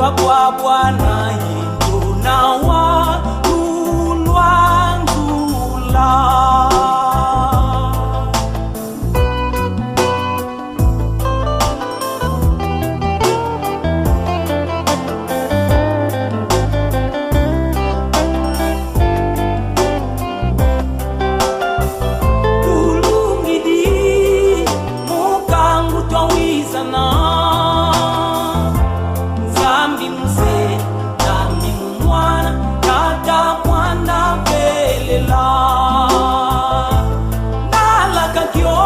Silwa kwa Bwana yinto nawa lulwangula. Tulungidi mukangu twawizana Nzambi muse Nzambi mumwana Tata mwana pelela Ndalakakyo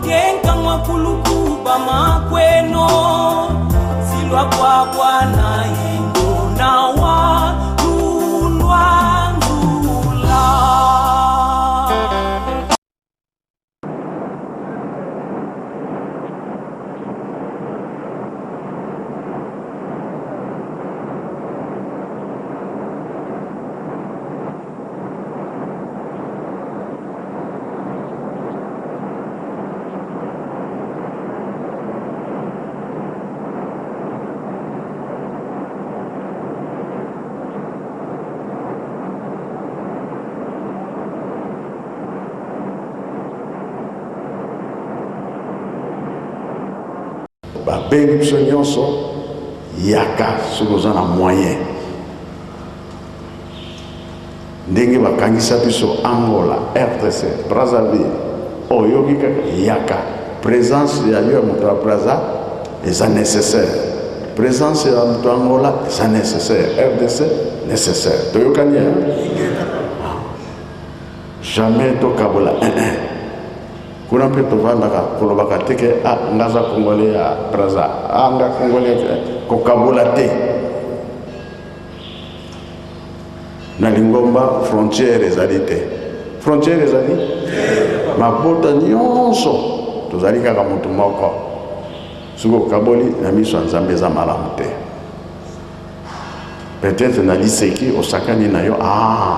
yenkangwa kulukuba makweno Silwa kwa Bwana yendo nawa lulwangula. Babengi biso nyonso yaka soki oza na moyen. Ndenge bakangisa biso Angola, RDC, Brazzaville, oyoki kaka yaka. Présence ya yo ya moto ya Brazza eza nécessaire. Présence ya moto ya Angola eza nécessaire. RDC nécessaire. Toyokani hein? Jamais tokabola 1-1. Kuna mpe tovandaka kolobaka te ke ah, nga aza congolais ya Brazza, ah, nga congolais, kokabola te. Na lingomba frontière ezali te. Frontière ezali mabota nyonso tozali kaka motu moko. Soki okaboli na miso ya Nzambe eza malamu te. Peut-être na liseki osakani na yo, ah,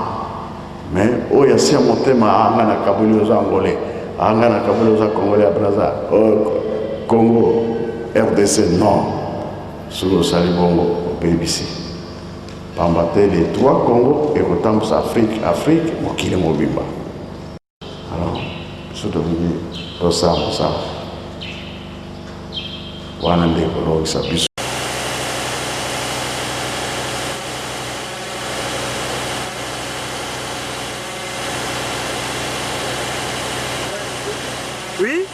mais oyo asia motema, ah, nga nakaboli oza angolais, ah, nga nakaboli oza congolais ya Brazza, oh, Congo RDC, non. Soki osali bongo obebisi, pamba te les trois Congo ekotambusa Afrique, Afrique mokili mobimba. Alors biso tolingi tosala mosala wana nde ekolongisa biso. Oui?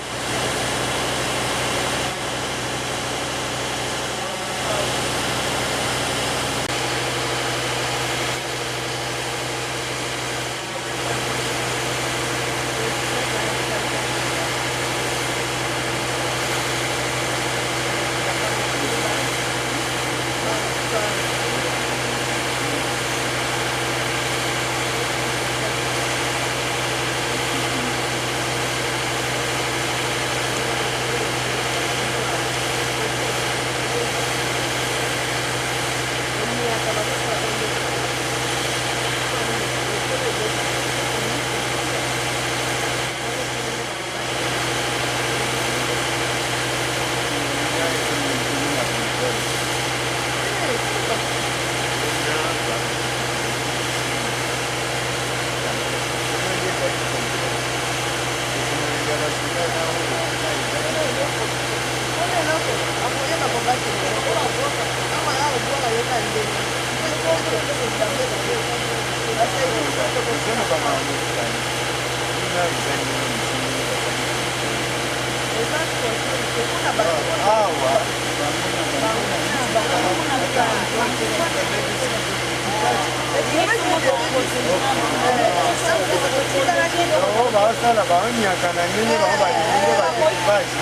Basala baonyaka na ndenge bango balingi badecoupage.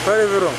Pas révérend.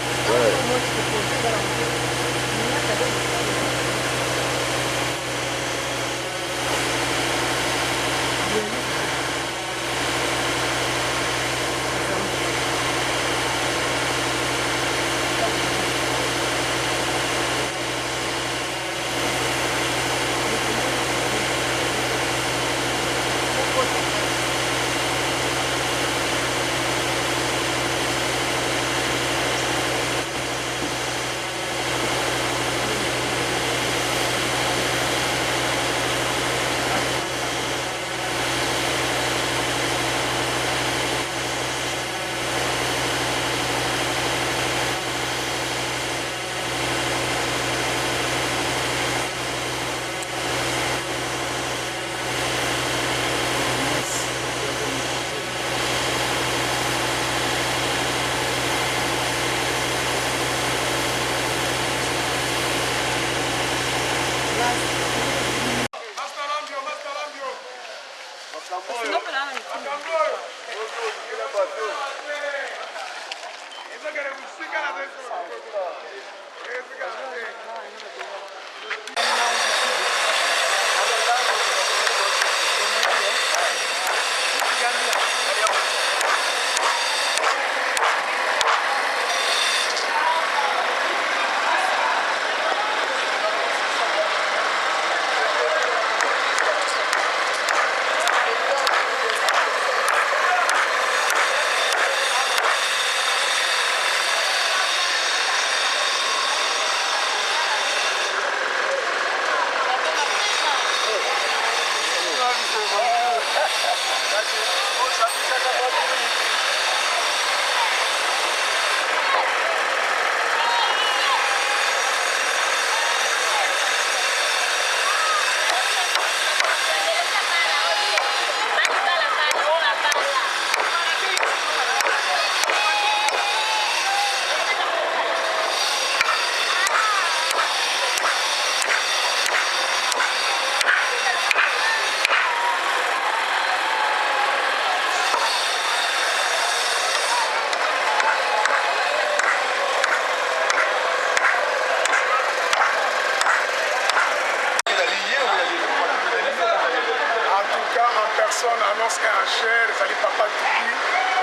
En tout cas, en personne, annonce et en chair, ezali Papa Tubi,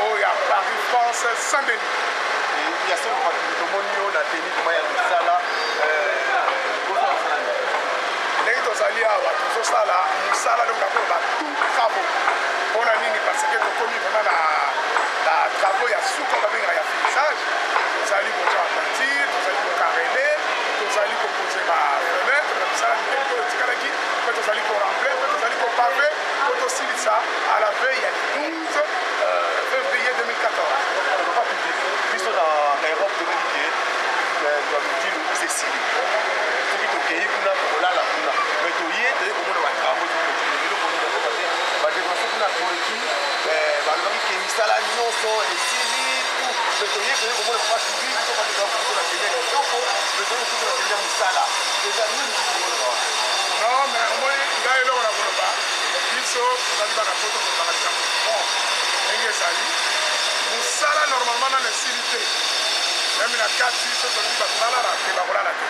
oyo ya Paris, France, Saint-Denis. Ya solo tomoni yo na teni koma ya mosala. Ndenge tozali awa, tozosala mosala, donc nakoloba tout travaux. Mpona nini? Parce que tokomi vraiment na travaux ya suka, babengaka ya finissage. Tozali kotia bapeinture, tozali kocarreler, tozali kopose bafenêtre na misala minene oyo etikalaki, mpe tozali koremplacer, mpe tozali kopaver, po tosilisa à la veille ya 12 février 2014. Papa Tubi, biso na Europe tomoni ke mitilo esesili, soki tokei kuna tokolala kuna, mais toye, toye komona batravaux ezocontinuer. Eloko nini akoka te? Badécoration kuna koreki, balobaki ke misala nyonso esili tout, mais toye, toye komona, Papa Tubi, biso bato na tenia kitoko, mais toye kokuta na tenia mosala eza nini komona wana? Non, mais omoni, ngai eloko na koloba, biso tozali bana Poto, tolobaka likambo. Bon, ndenge ezali, mosala normalement nano esili te. Même na kati, so tolobi bato balala te, bakolala te.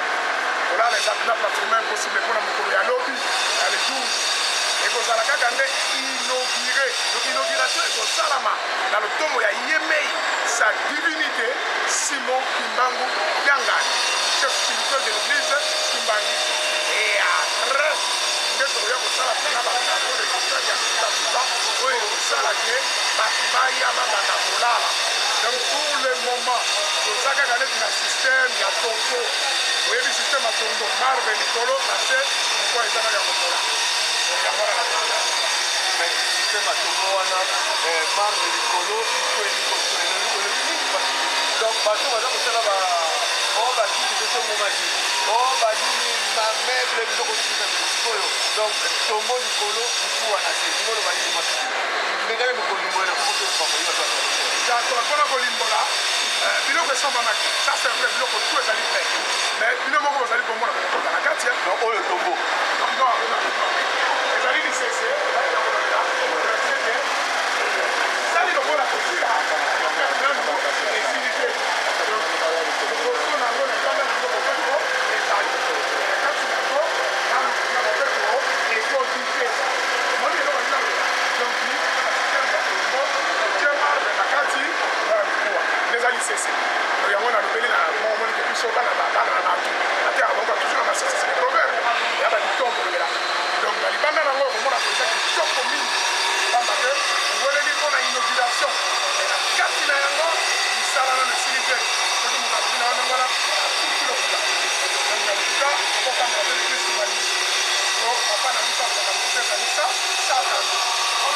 Kolala eza mpena pratiquement impossible, mpona mokolo ya lobi ya le 12 ekozala kaka nde inauguré. Donc inauguration ekosalama na lotomo ya yemei, sa divinité Simon Kimbangu Kiangani, chef spirituel de l'église kimbanguiste, et après nde tokoya kosala mpena batravaux de construction ya sukasuka oyo ekosala ke bato baya babanda kolala. Donc pour le moment toza kaka neti na système ya tombeau. Oyebi système ya tombeau, marbre likolo, na se mokwa eza nano ya kopola. Donc yango wana na Mais système ya tombeau wana, marbre likolo, iko elobi nini? Donc bato baza kosala o bakiti tosomomaki, o banini, bameuble, biloko mosusu sikoyo. Donc tombeau likolo, mikuwa na se, ndingo oloba nini masusu mekaka kolimbola na koto papa yo bato? D'accord, mpona kolimbola, biloko esombamaki, ça c'est vrai, biloko tout ezali prêt, mais bino moko bozali komona kokota na kati ya Donc oyo tombeau? Non, ezali lisese, ezali ya kolobela sali lokola kosila nanu esili te. Donc Masese. Donc yango nalobeli na moko moni ke biso bana bana na bato ateyaka bango toujours na masese, c'est des proverbes ya ba dicton tolobelaka. Donc na libanda na yango okomona mpenza kitoko mingi, pamba te oweleli mpo na inauguration e na kati na yango misala nano esili te. Soki moto alobi na yo ndenge wana, atuki lokuta. Donc na lokuta okokambela te l'église kimbanguiste. Po papa na biso alobaka lokuta ezali sa satana.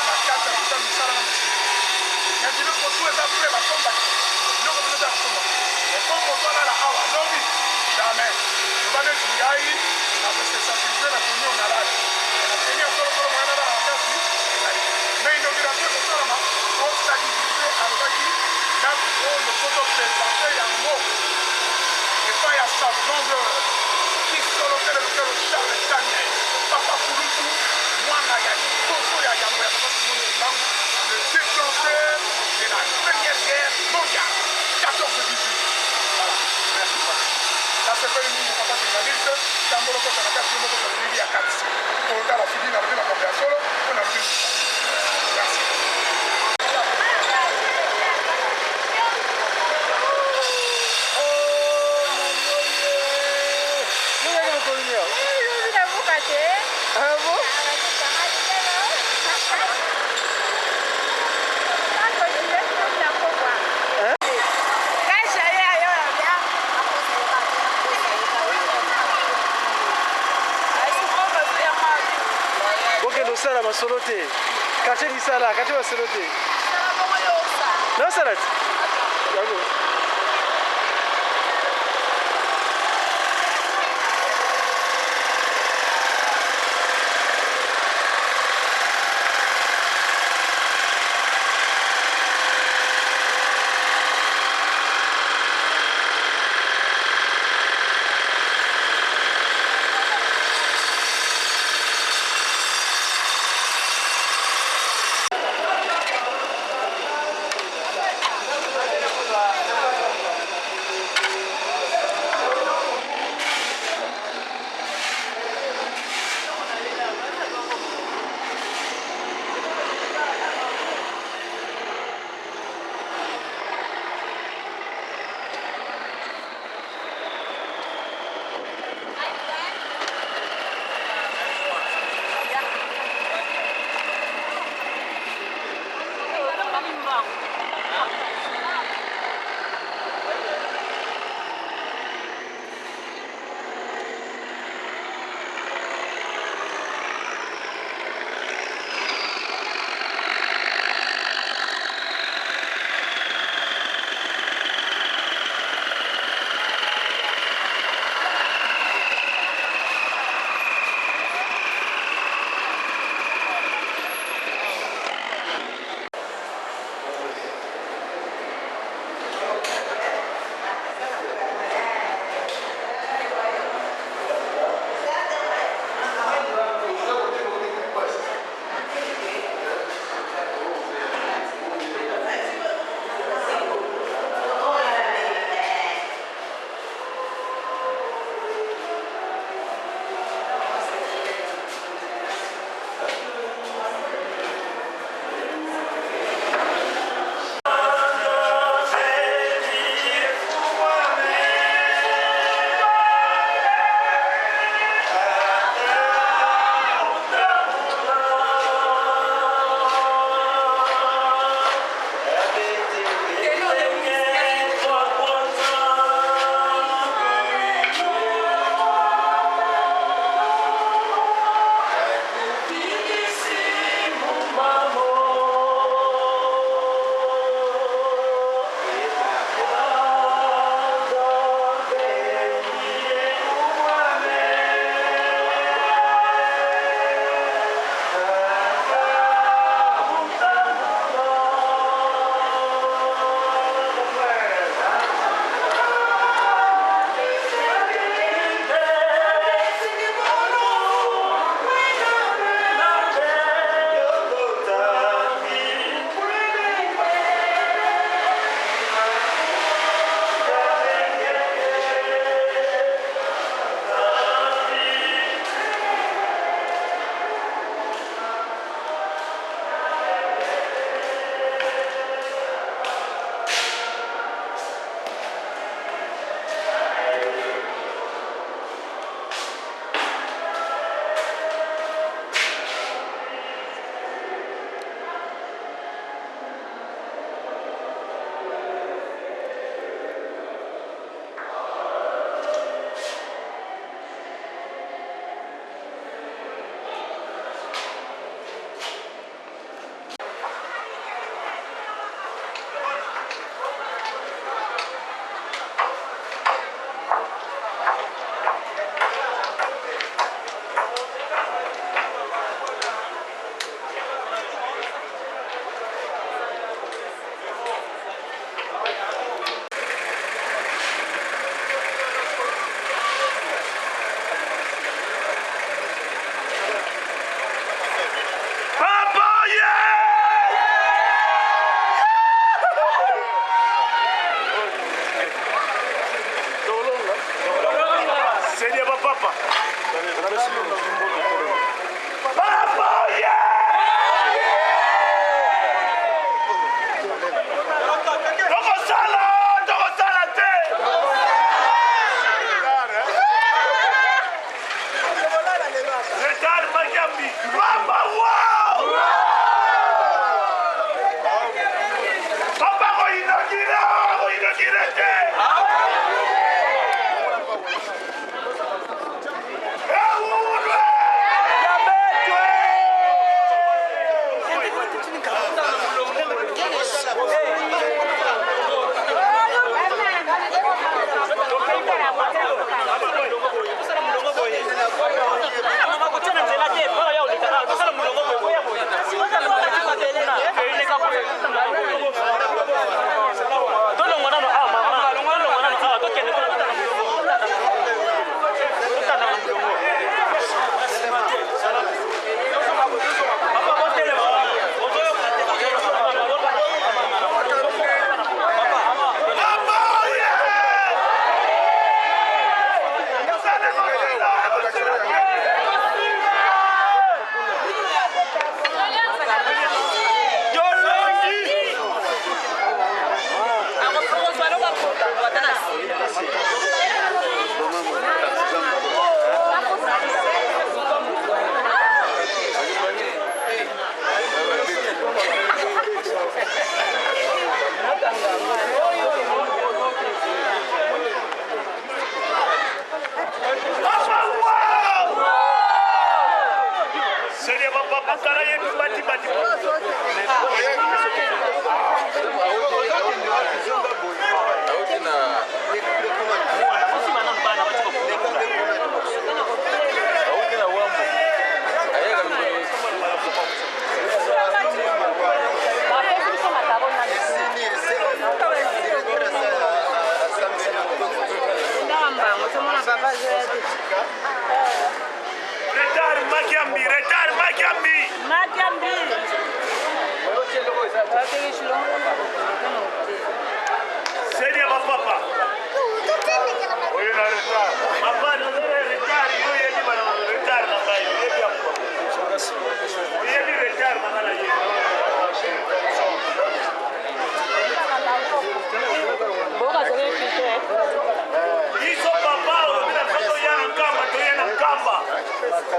Na kati ya lokuta misala nano esili te. Mais biloko tout eza prêt, basombaki biloko bino eza ya kosomba. Mais po moto alala awa lobi, jamais. Loba neti ngai nakose sacrifier na tenue oyo nalali. Mais na tenue ya solosolo moyen nalala na kati ezali te. Mais inauguration ekosalama po sa divinité alobaki ndako oyo po to presenter yango epai ya sa grandeur Kisolokele Lukelo Charles Daniel Papa Kulutu, mwana ya liboso ya yambo ya Papa Simon Kimbangu, le déclencheur de la première guerre mondiale 14-18. Voilà, merci papa. Nasepeli mingi papa journaliste, tambola okota na kati yo moko ozwa bilili ya kati. Otala soki nalobi makambo ya solo to nalobi lokuta. Merci. Bokende osala masolo te, quartier misala, quartier masolo te, nasala te yango.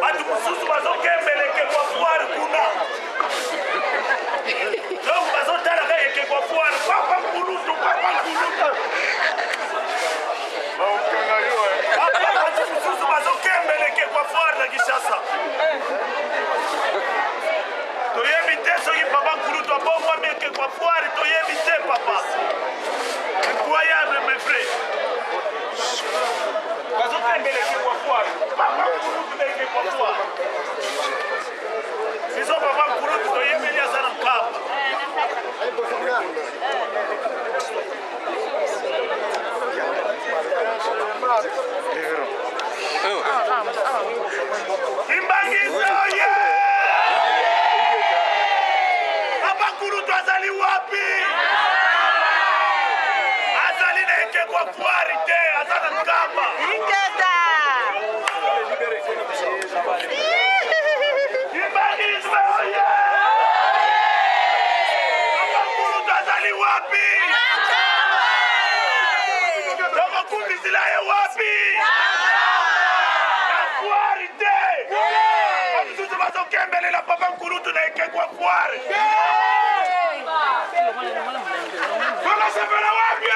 Bato mosusu bazokembela ekeko ya foire kuna. Donc bazotala kaka ekeko ya foire, papa nkulutu, papa nkulutu. Papa, bato mosusu bazokembela ekeko ya foire na Kinshasa. Toyebi te soki papa nkulutu abongwami ekeko ya foire, toyebi te papa. Incroyable mes frères. Bazokembela ekeko ya foire. Papa nkulutu na ekeko ya foire. Biso papa nkulutu toyebeli aza na nkamba. Kimbanguiste oye! Papa nkulutu azali wapi? Azali na ekeko ya foire te, aza na nkamba. Ingeta! Kimbanguiste oye! Papa nkulutu azali wapi? Tokokumisila ye wapi? Na foire te! Bamosusu bazokembelela papa nkulutu na ekeko ya foire. Tokosepela wapi?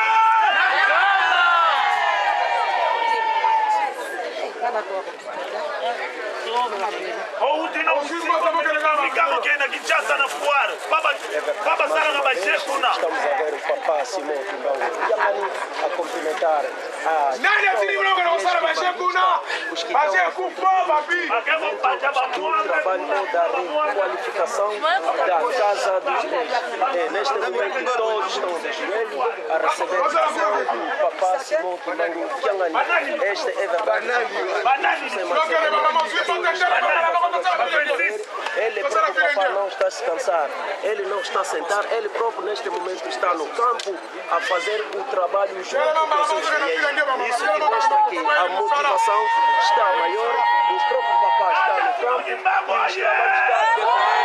Outi na mosika kokende na Kinshasa na foire. Pa basalaka baje kuna. Estamos a ver o Papa Simão Kimbangu Kiangani a cumprimentar a Nani atindi biloko na kosala baje kuna? os que Baje estão à kufa babi. Bake kopata do bamwanga trabalho kuna, ou da bamwanga. requalificação da Casa dos Reis. É, neste momento todos estão de joelho a receber a visão do Papa Simão Kimbangu Kiangani. Este é verdade. Banani Tokende mama ozwi mbote Ele próprio, papá, não está a se cansar, ele não está a sentar, ele próprio neste momento está no campo a fazer o trabalho junto com seus fiéis. Isso que mostra que a motivação está maior, o próprio papá está no campo e os trabalhos estão a decorrer.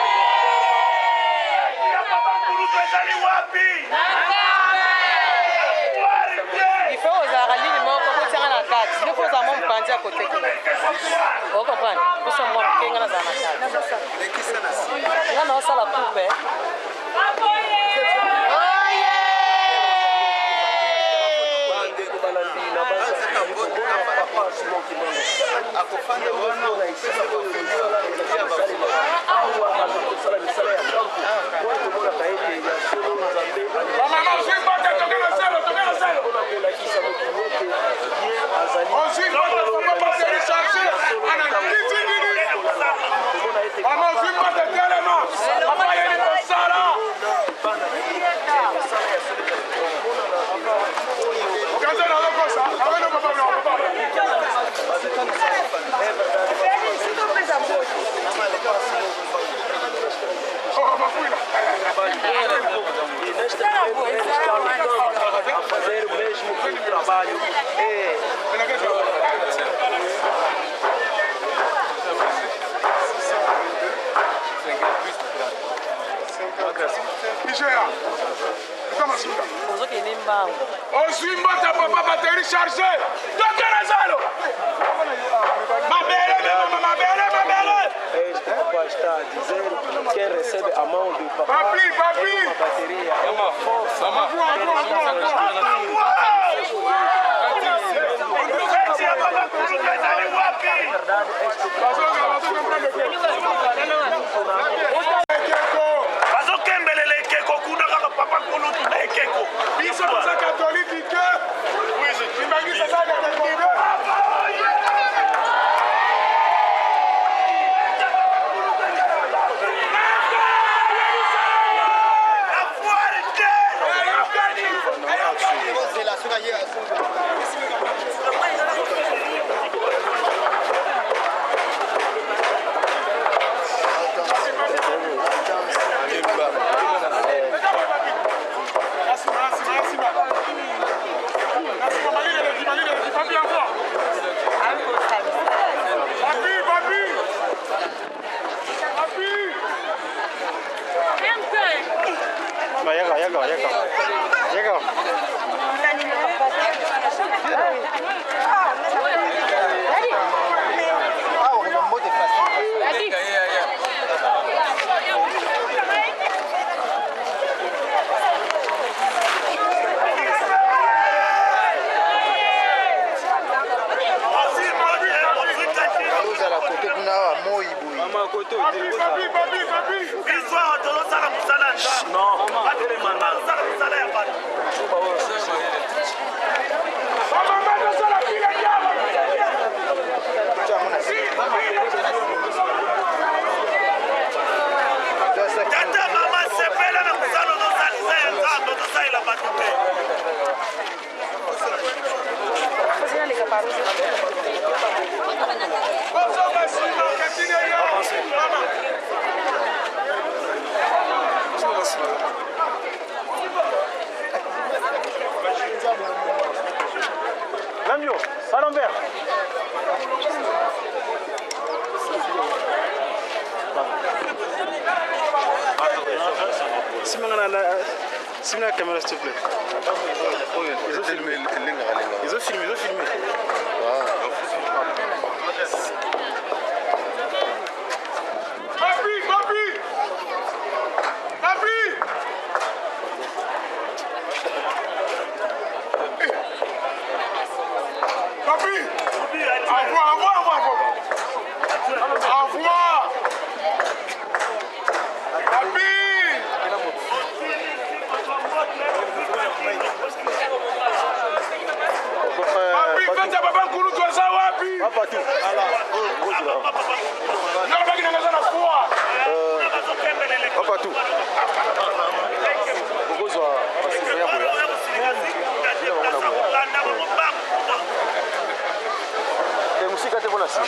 Ya papa nkulutu ezali wapi? Na foire te! Il faut ozalaka ligne moko kotianga na kati il faut ozala mwa mopanzi ya kote kuna ocomprendre poso mwa moke nga nazala na kati nga naosala coupe. Bandeko balandi na banza komona papa Simon Kimbangu ye moko na esika oyo misala ezali kosalema awa, azali kosala misala ya kampo wana. Tomonaka ete ya solo Nzambe Bamama ozwi mbote, tokende zelo, tokende zelo. mpona kolakisa mokili ete ye azali Ozwi mbote, papa, batterie chargée. Ana kitikili. komona ete Mama ozwi mbote, telema. Papa yeli kosala. bana misala ya solo ezali komonana oyo. Okaza nazokosa. Aweno papa na papa. É verdade. Oh, mafuila. E neste momento ele está no campo a fazer o mesmo trabalho. É Igea. Luka masuka. Ozokende mbangu. Ozwi mbote papa, batterie chargée. Tokende zalo. Mabele mama, mabele, mabele. Este papá está a dizer: quem recebe a mão do papá Papi, papi. é uma bateria, é uma força. Feti ya papa nkulutu ezali wapi? Verdade, este Ekeko. Bazokembelela ekeko kuna kaka papa nkulutu na ekeko. Biso toza katolike te. Kimbangisa aza katolike te. Na foire te! Nasima, nasima, nasima. Nasima, malile eleki, malile eleki. Papi encore. Papi, papi. Papi. Yaka, yaka, yaka. Yaka. Awa mbote. À l'envers. Simon la caméra, s'il te plaît. Ils ont filmé. Ils ont filmé, ils ont filmé. Papi, papi. Papi. Papi. Envoie, envoie, envoie, envoie. Envoie. Papi. Papi, fête ya papa Nkulutu aza wapi? Nalobaki nanga aza na foi. Papa tu. Okozwa basurveillant boya. Te mosika te mpona nsima.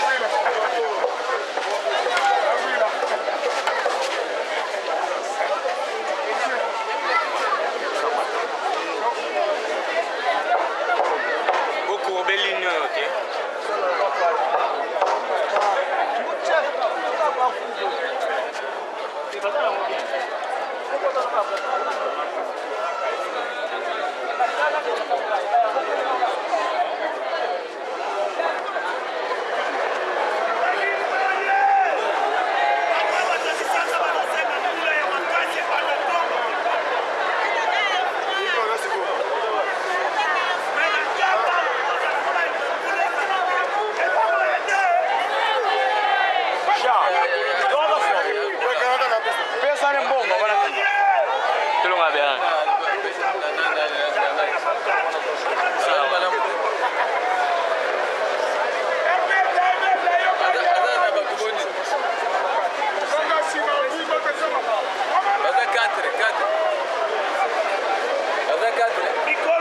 Bokourbe ligne oyo te. Tolonga bien. Baza 4, 4. Baza 4.